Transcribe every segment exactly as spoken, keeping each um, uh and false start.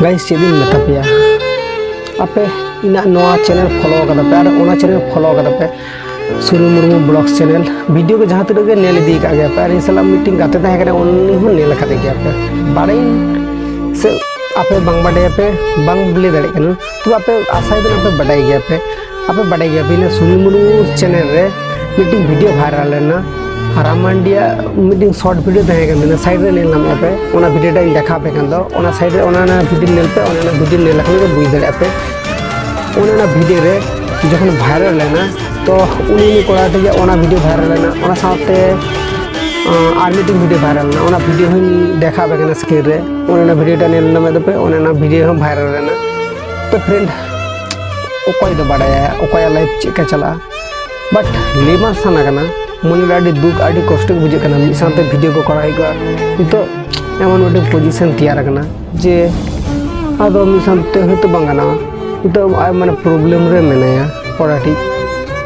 Guys, ᱪᱮᱫ ᱤᱧ ᱢᱮᱛᱟ ᱯᱮᱭᱟ, ᱟᱯᱮ ᱤᱧᱟᱹᱜ ᱱᱚᱣᱟ channel follow ᱠᱟᱫᱟ ᱯᱮ ᱟᱨ ᱚᱱᱟ channel follow ᱠᱟᱫᱟ ᱯᱮ, ᱥᱩᱱᱤ ᱢᱩᱨᱢᱩ vlogs channel᱾ ᱵᱷᱤᱰᱤᱭᱳ ᱠᱚ ᱡᱟᱦᱟᱸ ᱛᱤᱱᱟᱹᱜ ᱜᱮ ᱧᱮᱞ ᱤᱫᱤ ᱠᱟᱜ ᱜᱮᱭᱟ ᱯᱮ ᱟᱨ ᱤᱧ ᱥᱟᱞᱟᱜ ᱢᱤᱫᱴᱤᱱ ᱜᱟᱛᱮ ᱛᱟᱦᱮᱸ ᱠᱟᱱᱟ, ᱩᱱᱤ ᱦᱚᱸ ᱧᱮᱞ ᱟᱠᱟᱫᱮ ᱜᱮᱭᱟ ᱯᱮ᱾ ᱵᱟᱲᱟᱭ ᱥᱮ ᱟᱯᱮ ᱵᱟᱝ ᱵᱟᱰᱟᱭᱟᱯᱮ, ᱵᱟᱝ ᱞᱟᱹᱭ ᱫᱟᱲᱮᱭᱟᱜ ᱠᱟᱱᱟ, ᱛᱚ ᱟᱯᱮ ᱟᱥᱟᱭ ᱫᱟᱹᱧ ᱟᱯᱮ ᱵᱟᱰᱟᱭ ᱜᱮᱭᱟ ᱯᱮ᱾ ᱟᱯᱮ ᱵᱟᱰᱟᱭ ᱜᱮᱭᱟ ᱯᱮ, ᱤᱱᱟᱹ ᱥᱩᱱᱤ ᱢᱩᱨᱢᱩ channel ᱨᱮ ᱢᱤᱫᱴᱤᱱ ᱵᱷᱤᱰᱤᱭᱳ viral ᱞᱮᱱᱟ, ᱨᱟᱢ ᱢᱟᱱᱰᱤᱭᱟᱜ ᱢᱤᱫᱴᱤᱱ short video ᱛᱟᱦᱮᱸ ᱠᱟᱱ ᱛᱟᱦᱮᱱᱟ, side ᱨᱮ ᱧᱮᱞ ᱧᱟᱢᱮᱫᱼᱟ ᱯᱮ, ᱚᱱᱟ ᱵᱷᱤᱰᱤᱭᱳ ᱴᱟᱜ ᱤᱧ ᱫᱮᱠᱷᱟᱣ ᱟᱯᱮ ᱠᱟᱱ ᱫᱚ, ᱚᱱᱟ side ᱨᱮ ᱚᱱᱟ, ᱚᱱᱟ ᱵᱷᱤᱰᱤᱭᱳ ᱧᱮᱞ ᱯᱮ, ᱚᱱᱟ, ᱚᱱᱟ ᱵᱷᱤᱰᱤᱭᱳ ᱧᱮᱞ ᱞᱮᱠᱷᱟᱱ ᱜᱮ ᱵᱩᱡᱽ ᱫᱟᱲᱮᱭᱟᱜᱼᱟ ᱯᱮ᱾ ᱚᱱᱮ ᱚᱱᱟ ᱵᱷᱤᱰᱤᱭᱳ ᱨᱮ ᱡᱚᱠᱷᱚᱱ viral ᱞᱮᱱᱟ, ᱛᱚ ᱩᱱᱤ, ᱩᱱᱤ ᱠᱚᱲᱟ ᱴᱷᱮᱱ ᱜᱮ ᱚᱱᱟ ᱵᱷᱤᱰᱤᱭᱳ viral ᱞᱮᱱᱟ, ᱚᱱᱟ ᱥᱟᱶᱛᱮ ᱟᱨ ᱢᱤᱫᱴᱤᱱ ᱵᱷᱤᱰᱤᱭᱳ viral ᱞᱮᱱᱟ, ᱚᱱᱟ ᱵᱷᱤᱰᱤᱭᱳ ᱦᱚᱸᱧ ᱫᱮᱠᱷᱟᱣ ᱟᱯᱮ ᱠᱟᱱᱟ screen ᱨᱮ, ᱚᱱᱮ ᱚᱱᱟ ᱵᱷᱤᱰᱤᱭᱳ ᱴᱟᱜ ᱧᱮᱞ ᱧᱟᱢᱮᱫ ᱫᱚᱯᱮ, ᱚᱱᱮ ᱚᱱᱟ ᱵᱷᱤᱰᱤᱭᱳ ᱦᱚᱸ viral ᱞᱮᱱᱟ᱾ ᱛᱚ friend, ᱚᱠᱚᱭ ᱫᱚ ᱵᱟᱰᱟᱭᱟ ᱚᱠᱚᱭᱟᱜ life ᱪᱮᱫ ᱞᱮᱠᱟ ᱪᱟᱞᱟᱜᱼᱟ, but ᱞᱟᱹᱭ ᱢᱟ ᱥᱟᱱᱟ ᱠᱟᱱᱟ, ᱢᱚᱱᱮ ᱨᱮ ᱟᱹᱰᱤ ᱫᱩᱠ, ᱟᱹᱰᱤ ᱠᱚᱥᱴᱚ ᱜᱮ ᱵᱩᱡᱷᱟᱹᱜ ᱠᱟᱱᱟ᱾ ᱢᱤᱫ ᱥᱟᱶᱛᱮ ᱵᱷᱤᱰᱤᱭᱳ ᱠᱚ ᱠᱚᱨᱟᱣ ᱦᱩᱭ ᱠᱚᱜᱼᱟ, ᱱᱤᱛᱚᱜ ᱮᱢᱚᱱ ᱢᱤᱫᱴᱮᱱ position ᱛᱮᱭᱟᱨ ᱟᱠᱟᱱᱟ ᱡᱮ ᱟᱫᱚ ᱢᱤᱫ ᱥᱟᱶᱛᱮ ᱦᱚᱭᱛᱳ ᱵᱟᱝ ᱜᱟᱱᱚᱜᱼᱟ᱾ ᱱᱤᱛᱚᱜ ᱟᱡ ᱢᱟᱱᱮ problem ᱨᱮ ᱢᱮᱱᱟᱭᱟ ᱠᱚᱲᱟᱴᱤᱡ᱾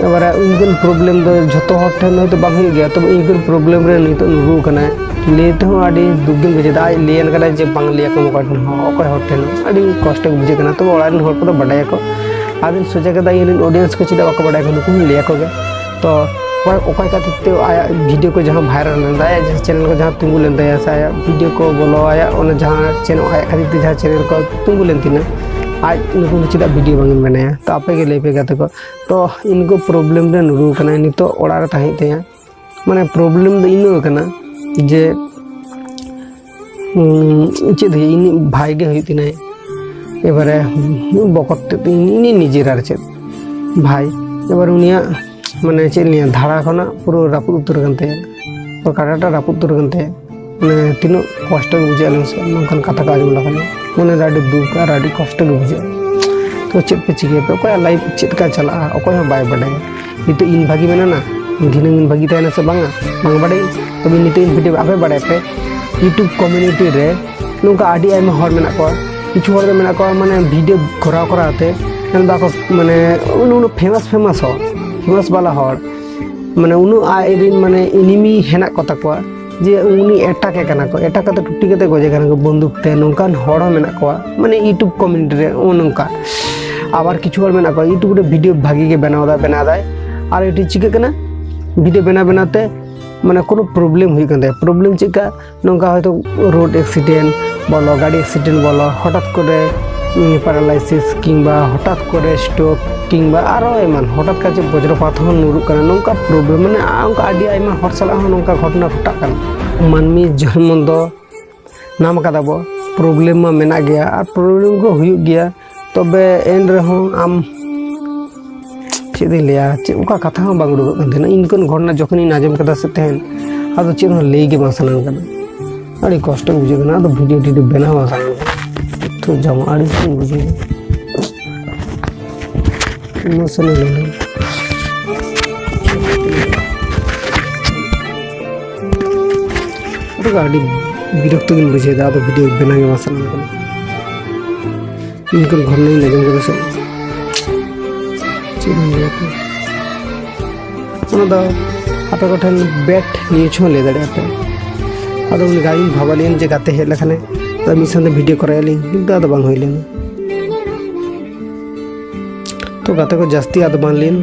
ᱮᱵᱟᱨᱮ ᱤᱧ ᱠᱷᱚᱱ problem ᱫᱚ ᱡᱷᱚᱛᱚ ᱦᱚᱲ ᱴᱷᱮᱱ ᱦᱚᱭᱛᱳ ᱵᱟᱝ ᱦᱩᱭᱩᱜ ᱜᱮᱭᱟ, ᱛᱚᱵᱮ ᱤᱧ ᱠᱷᱚᱱ problem ᱨᱮ ᱱᱤᱛᱚᱜ ᱧᱩᱨᱩ ᱟᱠᱟᱱᱟᱭ᱾ ᱞᱟᱹᱭ ᱛᱮᱦᱚᱸ ᱟᱹᱰᱤ ᱫᱩᱠ ᱜᱤᱧ ᱵᱩᱡᱷᱟᱹᱣ ᱮᱫᱟ᱾ ᱟᱡ ᱞᱟᱹᱭᱟᱱ ᱠᱟᱱᱟᱭ ᱡᱮ ᱵᱟᱝ ᱞᱟᱹᱭ ᱟᱠᱚ ᱚᱠᱚᱭ ᱴᱷᱮᱱ ᱦᱚᱸ, ᱚᱠᱚᱭ ᱦᱚᱲ ᱴᱷᱮᱱ ᱦᱚᱸ᱾ ᱟᱹᱰᱤ ᱠᱚᱥᱴᱚ ᱜᱮ ᱵᱩᱡᱷᱟᱹᱜ ᱠᱟᱱᱟ᱾ ᱛᱚᱵᱮ ᱚᱲᱟᱜ ᱨᱮᱱ ᱦᱚᱲ ᱠᱚᱫᱚ ᱵᱟᱰᱟᱭᱟᱠᱚ᱾ ᱟᱫᱚᱧ ᱥᱚᱪᱟ ᱠᱮᱫᱟ, ᱤᱧ ᱨᱮᱱ audience ᱠᱚ ᱪᱮᱫᱟᱜ ᱵᱟᱠᱚ ᱵᱟᱰᱟᱭᱟ, ᱱᱩᱠᱩ ᱦᱚᱸᱧ ᱞᱟᱹᱭ ᱟᱠᱚ ᱜᱮ᱾ ᱛᱚ ᱚᱠᱚᱭ, ᱚᱠᱚᱭ ᱠᱷᱟᱹᱛᱤᱨ ᱛᱮ ᱟᱭᱟᱜ ᱵᱷᱤᱰᱤᱭᱳ ᱠᱚ ᱡᱟᱦᱟᱸ viral ᱞᱮᱱ ᱛᱟᱭᱟ, ᱡᱟᱦᱟᱸ channel ᱠᱚ ᱡᱟᱦᱟᱸ ᱛᱤᱸᱜᱩ ᱞᱮᱱ ᱛᱟᱭᱟ, ᱥᱮ ᱟᱭᱟᱜ ᱵᱷᱤᱰᱤᱭᱳ ᱠᱚ ᱵᱚᱞᱚ, ᱟᱭᱟᱜ ᱚᱱᱟ ᱡᱟᱦᱟᱸ channel, ᱟᱭᱟᱜ ᱠᱷᱟᱹᱛᱤᱨ ᱛᱮ ᱡᱟᱦᱟᱸ channel ᱠᱚ ᱛᱤᱸᱜᱩ ᱞᱮᱱ ᱛᱤᱧᱟᱹ, ᱟᱡ ᱱᱩᱠᱩ ᱫᱚ ᱪᱮᱫᱟᱜ ᱵᱷᱤᱰᱤᱭᱳ ᱵᱟᱝ ᱤᱧ ᱵᱮᱱᱟᱭᱟ? ᱛᱚ ᱟᱯᱮ ᱜᱮ ᱞᱟᱹᱭ ᱯᱮ ᱜᱟᱛᱮ ᱠᱚ᱾ ᱛᱚ ᱤᱧ ᱠᱚ problem ᱨᱮ ᱧᱩᱨᱩ ᱟᱠᱟᱱᱟᱭ, ᱱᱤᱛᱚᱜ ᱚᱲᱟᱜ ᱨᱮ ᱛᱟᱦᱮᱸ ᱦᱩᱭᱩᱜ ᱛᱟᱭᱟ᱾ ᱢᱟᱱᱮ problem ᱫᱚ ᱤᱱᱟᱹ ᱠᱟᱱᱟ ᱡᱮ, ᱩᱸ, ᱪᱮᱫ ᱦᱩᱭᱩᱜ, ᱤᱧᱤᱡ ᱵᱷᱟᱭ ᱜᱮ ᱦᱩᱭᱩᱜ ᱛᱤᱧᱟᱭ᱾ ᱮᱵᱟᱨᱮ ᱵᱚᱠᱚᱛ ᱛᱮᱫ ᱤᱧ, ᱤᱧᱤᱡ ᱱᱤᱡᱮᱨ ᱟᱨ ᱪᱮᱫ ᱵᱷᱟᱭ᱾ ᱮᱵᱟᱨ ᱩᱱᱤᱭᱟᱜ ᱢᱟᱱᱮ ᱪᱮᱫ ᱤᱧ ᱞᱟᱹᱭᱟ, ᱫᱷᱟᱲᱟ ᱠᱷᱚᱱᱟᱜ ᱯᱩᱨᱟᱹ ᱨᱟᱹᱯᱩᱫ ᱩᱛᱟᱹᱨ ᱟᱠᱟᱱ ᱛᱟᱭᱟ, ᱯᱩᱨᱟᱹ ᱠᱟᱴᱟᱴᱟᱜ ᱨᱟᱹᱯᱩᱫ ᱩᱛᱟᱹᱨ ᱟᱠᱟᱱ ᱛᱟᱭᱟ᱾ ᱢᱟᱱᱮ ᱛᱤᱱᱟᱹᱜ ᱠᱚᱥᱴᱚ ᱜᱮ ᱵᱩᱡᱷᱟᱹᱜᱼᱟ ᱞᱟᱹᱭ ᱢᱮᱥᱮ, ᱱᱚᱝᱠᱟᱱ ᱠᱟᱛᱷᱟ ᱠᱚ ᱟᱸᱡᱚᱢ ᱞᱮᱠᱷᱟᱱ ᱢᱚᱱᱮ ᱨᱮ ᱟᱹᱰᱤ ᱫᱩᱠ ᱟᱨ ᱟᱹᱰᱤ ᱠᱚᱥᱴᱚ ᱜᱮ ᱵᱩᱡᱷᱟᱹᱜᱼᱟ᱾ ᱛᱚ ᱪᱮᱫ ᱯᱮ ᱪᱤᱠᱟᱹᱭᱟ ᱯᱮ? ᱚᱠᱚᱭᱟᱜ life ᱪᱮᱫ ᱞᱮᱠᱟ ᱪᱟᱞᱟᱜᱼᱟ, ᱚᱠᱚᱭ ᱦᱚᱸ ᱵᱟᱭ ᱵᱟᱰᱟᱭᱟ᱾ ᱱᱤᱛᱚᱜ ᱤᱧ ᱵᱷᱟᱹᱜᱤ ᱢᱮᱱᱟᱧᱟ, ᱫᱷᱤᱱᱟᱹᱝ ᱤᱧ ᱵᱷᱟᱹᱜᱤ ᱛᱟᱦᱮᱱᱟ ᱥᱮ ᱵᱟᱝᱟ, ᱵᱟᱝ ᱵᱟᱰᱟᱭᱟᱹᱧ᱾ ᱛᱚᱵᱮ ᱱᱤᱛᱚᱜ ᱤᱧ ᱵᱷᱤᱰᱤᱭᱳ ᱟᱯᱮ ᱵᱟᱰᱟᱭ ᱯᱮ, YouTube community ᱨᱮ ᱱᱚᱝᱠᱟ ᱟᱹᱰᱤ ᱟᱭᱢᱟ ᱦᱚᱲ ᱢᱮᱱᱟᱜ ᱠᱚᱣᱟ᱾ ᱠᱤᱪᱷᱩ ᱦᱚᱲ ᱫᱚ ᱢᱮᱱᱟᱜ ᱠᱚᱣᱟ, ᱢᱟᱱᱮ ᱵᱷᱤᱰᱤᱭᱳ ᱠᱚᱨᱟᱣ ᱠᱚᱨᱟᱣ ᱛᱮ ᱢᱮᱱ ᱵᱟᱠᱚ, ᱢᱟᱱᱮ ᱩᱱᱟᱹᱜ, ᱩᱱᱟᱹᱜ famous, famous ᱦᱚᱲ, famous ᱵᱟᱞᱟ ᱦᱚᱲ, ᱢᱟᱱᱮ ᱩᱱᱟᱹᱜ ᱟᱡ ᱨᱮᱱ ᱢᱟᱱᱮ enemy ᱦᱮᱱᱟᱜ ᱠᱚ ᱛᱟᱠᱚᱣᱟ᱾ ᱡᱮ ᱩᱱᱤ ᱮᱴᱟᱠᱮ ᱠᱟᱱᱟ ᱠᱚ, ᱮᱴᱟᱠ ᱠᱟᱛᱮ ᱴᱩᱴᱤ ᱠᱟᱛᱮ ᱜᱚᱡᱮ ᱠᱟᱱᱟ ᱠᱚ ᱵᱚᱱᱫᱩᱠ ᱛᱮ, ᱱᱚᱝᱠᱟᱱ ᱦᱚᱲ ᱦᱚᱸ ᱢᱮᱱᱟᱜ ᱠᱚᱣᱟ᱾ ᱢᱟᱱᱮ YouTube community ᱨᱮ ᱱᱚᱜᱼᱚ ᱱᱚᱝᱠᱟ᱾ ᱟᱵᱟᱨ ᱠᱤᱪᱷᱩ ᱦᱚᱲ ᱢᱮᱱᱟᱜ ᱠᱚᱣᱟ YouTube ᱨᱮ video ᱵᱷᱟᱜᱤ ᱜᱮ ᱵᱮᱱᱟᱣ ᱫᱟᱭ, ᱵᱮᱱᱟᱣ ᱫᱟᱭ, ᱟᱨ ᱢᱤᱫᱴᱤᱡ ᱪᱤᱠᱟᱹᱜ ᱠᱟᱱᱟ, video ᱵᱮᱱᱟᱣ ᱵᱮᱱᱟᱣ ᱛᱮ ᱢᱟᱱᱮ ᱠᱳᱱᱳ problem ᱦᱩᱭᱩᱜ ᱠᱟᱱ ᱛᱟᱭᱟ᱾ Problem ᱪᱮᱫ ᱞᱮᱠᱟ? ᱱᱚᱝᱠᱟ ᱦᱚᱭᱛᱳ road accident ᱵᱚᱞᱚ, ᱜᱟᱹᱰᱤ accident ᱵᱚᱞᱚ, ᱦᱚᱴᱟᱛ ᱠᱚᱨᱮ paralysis ᱠᱤᱝᱵᱟ ᱦᱚᱴᱟᱛ ᱠᱚᱨᱮ stroke ᱠᱤᱝᱵᱟ ᱟᱨᱚ ᱮᱢᱟᱱ, ᱦᱚᱴᱟᱛ ᱠᱟᱨᱮ ᱵᱚᱡᱽᱨᱚᱯᱟᱛ ᱦᱚᱸ ᱧᱩᱨᱩᱜ ᱠᱟᱱᱟ, ᱱᱚᱝᱠᱟ problem, ᱢᱟᱱᱮ ᱚᱱᱠᱟ ᱟᱹᱰᱤ ᱟᱭᱢᱟ ᱦᱚᱲ ᱥᱟᱞᱟᱜ ᱦᱚᱸ ᱱᱚᱝᱠᱟ ᱜᱷᱚᱴᱚᱱᱟ ᱜᱷᱚᱴᱟᱜ ᱠᱟᱱᱟ᱾ ᱢᱟᱹᱱᱢᱤ ᱡᱚᱱᱢᱚ ᱫᱚ ᱧᱟᱢ ᱠᱟᱫᱟ ᱵᱚ, problem ᱢᱟ ᱢᱮᱱᱟᱜ ᱜᱮᱭᱟ ᱟᱨ problem ᱠᱚ ᱦᱩᱭᱩᱜ ᱜᱮᱭᱟ, ᱛᱚᱵᱮ ᱮᱱ ᱨᱮᱦᱚᱸ ᱟᱢ ᱪᱮᱫ ᱤᱧ ᱞᱟᱹᱭᱟ, ᱪᱮᱫ ᱚᱠᱟ ᱠᱟᱛᱷᱟ ᱦᱚᱸ ᱵᱟᱝ ᱩᱰᱩᱠᱚᱜ ᱠᱟᱱ ᱛᱟᱦᱮᱱᱟ᱾ ᱤᱧ ᱚᱱᱠᱟᱱ ᱜᱷᱚᱴᱚᱱᱟ ᱡᱚᱠᱷᱚᱱᱤᱧ ᱟᱸᱡᱚᱢ ᱠᱮᱫᱟ ᱥᱮ ᱛᱮᱦᱮᱧ, ᱟᱫᱚ ᱪᱮᱫ ᱦᱚᱸ ᱞᱟᱹᱭ ᱜᱮ ᱵᱟᱝ ᱥᱟᱱᱟ ᱠᱟᱱᱟ᱾ ᱟᱹᱰᱤ ᱠᱚᱥᱴᱚ ᱵᱩᱡᱷᱟᱹᱜ ᱠᱟᱱᱟ, ᱟᱫᱚ video ᱴᱤᱰᱤᱭᱳ ᱵᱮᱱᱟᱣ ᱵᱟᱝ ᱥᱟᱱᱟ ᱠᱟᱱᱟ᱾ ᱛᱚ ᱡᱟᱢᱟ ᱟᱹᱲᱤᱥ ᱜᱤᱧ ᱵᱩᱡᱷᱟᱹᱣ ᱮᱫᱟ᱾ emotional ᱮᱱᱟ᱾ ᱟᱫᱚ ᱟᱹᱰᱤ ᱵᱤᱨᱚᱠᱛᱚ ᱜᱤᱧ ᱵᱩᱡᱷᱟᱹᱣ ᱮᱫᱟ, ᱟᱫᱚ video ᱵᱮᱱᱟᱣ ᱜᱮ ᱵᱟᱝ ᱥᱟᱱᱟ ᱠᱟᱱᱟ᱾ ᱤᱧ ᱠᱚ ᱜᱷᱚᱴᱚᱱᱟᱧ ᱟᱸᱡᱚᱢ ᱠᱮᱫᱟ ᱥᱮ ᱪᱮᱫ ᱤᱧ ᱞᱟᱹᱭᱟ ᱟᱯᱮ? ᱚᱱᱟ ᱫᱚ ᱟᱯᱮ ᱠᱚᱴᱷᱮᱱ bad news ᱦᱚᱸ ᱞᱟᱹᱭ ᱫᱟᱲᱮᱭᱟᱜᱼᱟ ᱯᱮ᱾ ᱟᱫᱚ ᱩᱱᱤ ᱜᱟᱹᱰᱤᱧ ᱵᱷᱟᱵᱟ ᱞᱮᱱ ᱡᱮ ᱜᱟᱛᱮ ᱦᱮᱡ ᱞᱮᱠᱷᱟᱱᱮ ᱟᱫᱚ ᱢᱤᱫ ᱥᱟᱶᱛᱮ video ᱠᱚᱨᱟᱣ ᱟᱞᱤᱧ, ᱠᱤᱱᱛᱩ ᱟᱫᱚ ᱵᱟᱝ ᱦᱩᱭ ᱞᱮᱱᱟ᱾ ᱛᱚ ᱜᱟᱛᱮ ᱠᱚ ᱡᱟᱹᱥᱛᱤ ᱟᱫᱚ ᱵᱟᱝ ᱞᱮᱱ,